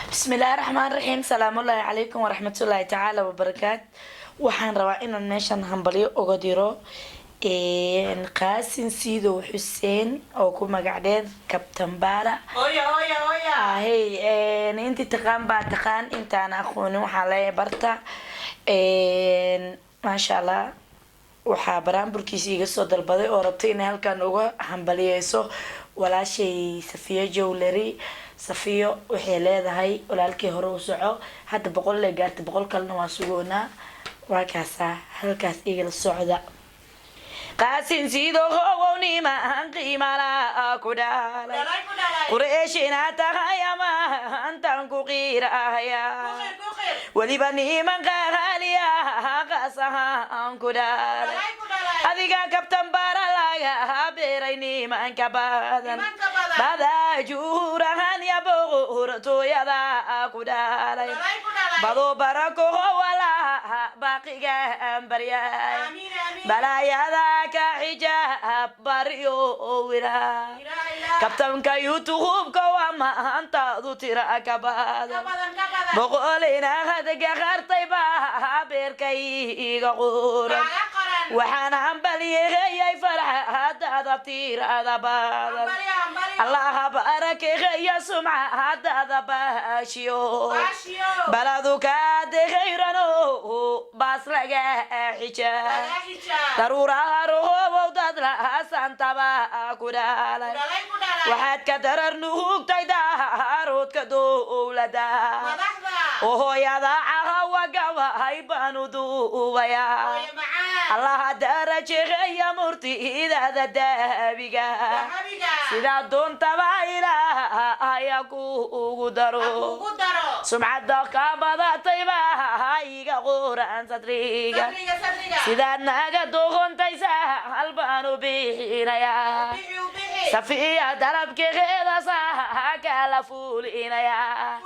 Bismillaahi raxmaan raxiim. Salaamullaahi calaykum waraxmatullaahi tacaala wabarakaat. Waxaan rabaa inaan meeshan hambalyo uga diro Qaasin Siidow Xuseen oo ku magac dheer Kabtan Baara. Ahey, intii taqaan baa taqaan, intaan aqoonin waxaa leeyahay barta. Maasha Allah, waxaa baraanburkiisa iga soo dalbaday oo rabtay inay halkan uga hambaliyeyso walaashay Safiyo Jowlary. Safiyo waxay leedahay, walaalkii hore u soco. Hadda 100 le gaartay, 100 kalena waa sugoonaa. Waa kaasaa, halkaas igala socda. Qaasin Siidow nimaan qiimala ku dhalay, Qureeshina tahay amaantan ku qiirahaya, weliba niman qaaliya qasahaan ku dhalay. Adiga Kabtan Bara laga beeray nimanka badan badaajuurahan ya boqortooyada ku dhalay, bado barakoho walaha baaqiga baryay, balaayada ka xijaab baryo wira. Kabtanka YouTubeka waa maantaadu tira ka badan, 100 hadga qartay baa beerkayga quran. Waxaan hambalyeeyay farxadada tirada badan. Allaha barakeeya sumcadada baashiyo, baladu kadehayrano baas laga xijaa, daruuraha rohobow dad lahasantaba ku dhalay. Waxaad ka darar nuugtay daaroodka dowlada oo hooyada cahawa gabahay baanu duubaya. Allaha darajeeya murtidada dahabiga, sidaa doontaba Ilaahaya kuugu daro. Sumcadda ka badatay baa iga qoran sadriga, sidaad naga doqontay sahal baanu bixinayaa. Safiya dalabkeeda saha kala fuulinayaa,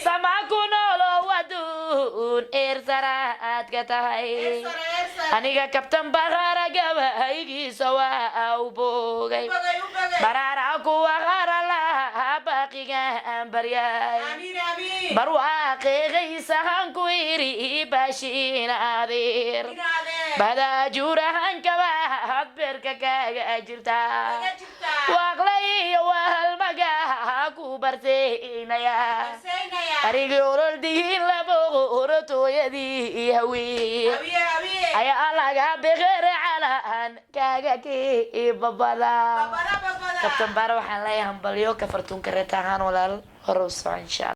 sama ku noolo waduun eersaraad ka tahay. Aniga Kabtan Bakara gabaygiisa waa u boogay, baraara kuwa qaralaha baaqigaan baryay, barwaaqeegaysahan ku iri baashiin adeer, badaajuurahankabaad beerka kaga jirta, waaqlay iyo wahalmaga ku barseynaya, arigi ololdihiin laboqortooyadii Hawiye ayaa laga beqere calaan kaga kiibabada. Kabtan Baara waxaan leeyahay hambalyo, kafartuunka reeta ahaan. Walaal, hore u soco insha Allah.